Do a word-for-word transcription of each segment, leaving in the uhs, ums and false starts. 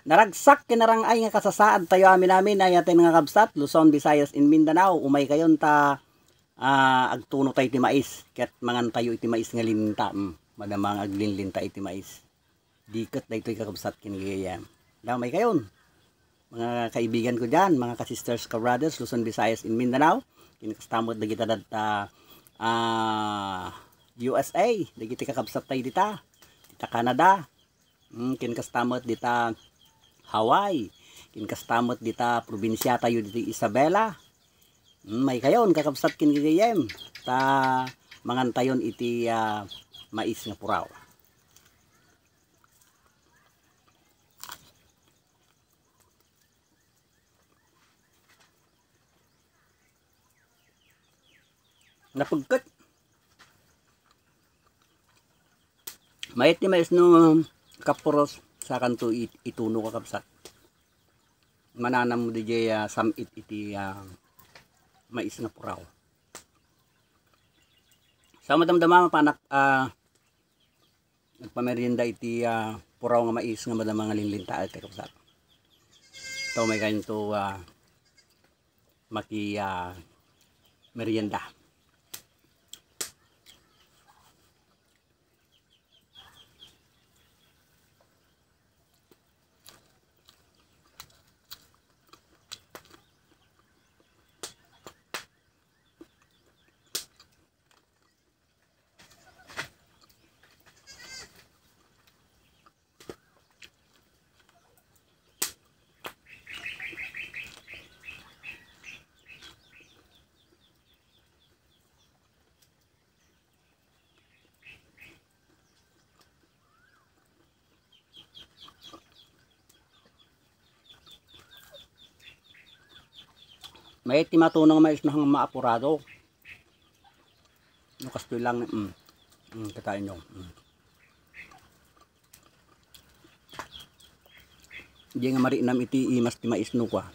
Naragsak ken narang-ay nga kasasaadtayo amin-amin, ay-ayaten nga kabsat, Luzon, Visayas, and Mindanao. Umaykayon ta, ah, agtunotayo iti mais, ket mangantayo iti mais nga linta. Mm, madama nga aglinlinta iti mais. Diket daytoy, kakabsat ken gagayyem. Umaykayon, mga kaibiganko diyan, mga ka-sisters, ka-brothers, Luzon, Visayas, and Mindanao. Ken kasta met dagita dadta, ah, U S A, dagiti kakabsattayo dita, dita Canada. Mm, ken kasta met dita Hawaii. Ken kasta met dita probinsiatayo dita Isabela. Mm, umaykayon, kakabsat ken gagayyem, ta mangantayon iti, ah, mais nga puraw. Napigket. Mayat ti mais no kapuros, sakanto it-, ituno, kakabsat. Mananam mo diay, ah, sam-it iti, ah, mais nga puraw. Sa madamdama, mapanak, ah, nagpamerienda iti, ah, puraw nga mais nga madama nga linlintaet, kakabsat. Umaykayon to, ah, maki, ah, merienda. Mayat ti matuno nga mais no maapurado. No kastoy lang, mm. Mm, kitaenyo. Mm. Diay nga marinam iti imas ti mais no kua.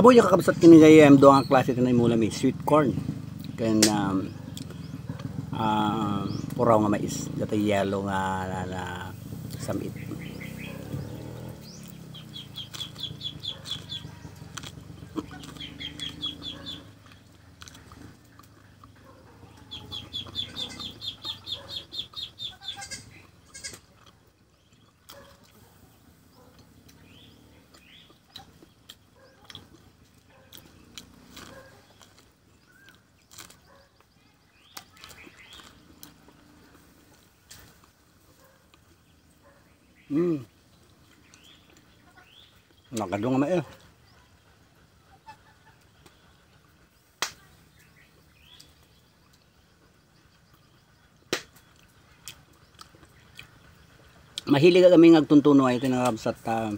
Adu, kakabsat, ken gagayyem, dua nga klase ti naimula mi, sweet corn ken, um, ah, puraw nga mais, dayta yellow nga, na, na sam-it. Hmm. Nagadu nga mais. Mahilig kami nga agtuntuno ay tinangabsat ta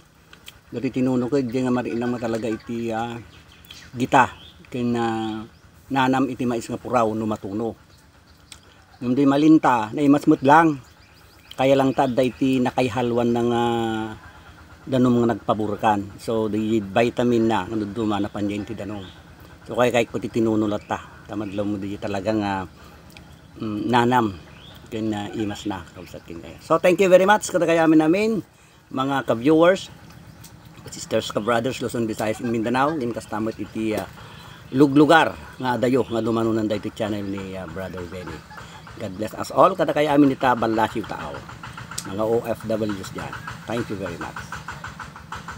dati tinuno ko, diay nga marinam nga talaga iti, ah, gita ken, ah, nanam iti mais nga puraw no matuno. Ngem di malinta, naimas met lang. Kaya lang ta adda iti nakaihalwan na nga danum nga nagpaburkan. So, di vitamin na, nga duduma, napanyan ti danum. So, kaya kayat ko ti tinuno latta. Ta madlaw mo di talaga nga, mm, nanam. Ken, ah, imas na, kabsat ken kaya. So, thank you very much, kadakayo amin-amin. Mga ka-viewers, sisters, ka-brothers, Luzon, Visayas, and Mindanao, ken kasta met iti, ah, luglugar nga adayo nga dumanunan daytoy channel ni, ah, Brother Benny. God bless us all. Kadakayo amin ita, ballasiw taaw. mga O F Ws diyan. Thank you very much.